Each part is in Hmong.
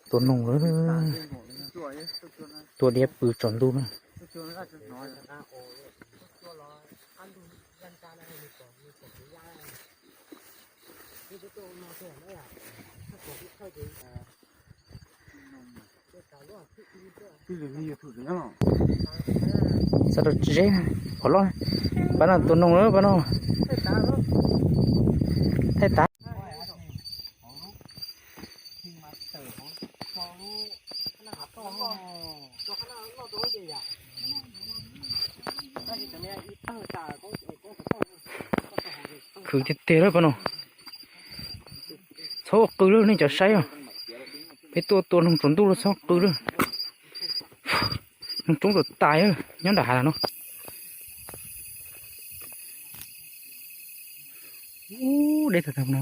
Tua noog lawm. Tua diab pw tsaus ntuj na. Xa rau zeb, qhov loj. Pab no tua noog lawm pab no. Thaij tav. Khwv tiag tiag lawm pab no. Txhob qw lawm nej cov saib os. Peb tuaj tua noog tsaus ntuj lawm txhob qw lawm. Noog tsoob tas tas nyob nram hav no. Ub, deb tag tag no.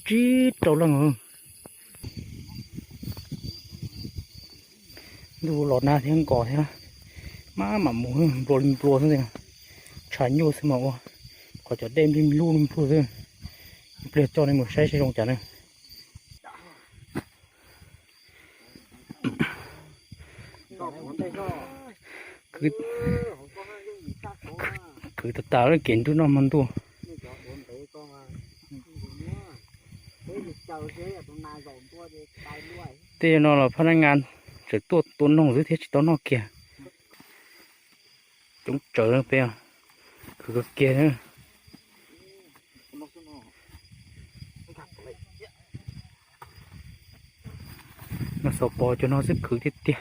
Tsib rau leej. Ntuj los nag thiab nkos thiab. Maj mam mus nplua li nplua xwb. Tshav nyuj xwb mas ua qhov cov dej nplij nplug nplij nplug xwb. Ib pliag coj nej mus saib seb zoo cas na. Khwv tas tas lawm kev ntuj noj hmo ntuj. Tej no los phab nab ngas tseem tuaj tua noog xwb thiab tsis tau noj kiag. Coob tsawv peb, khwv kawg kiag. No xaus pos cov no xwb khwv tiag tiag.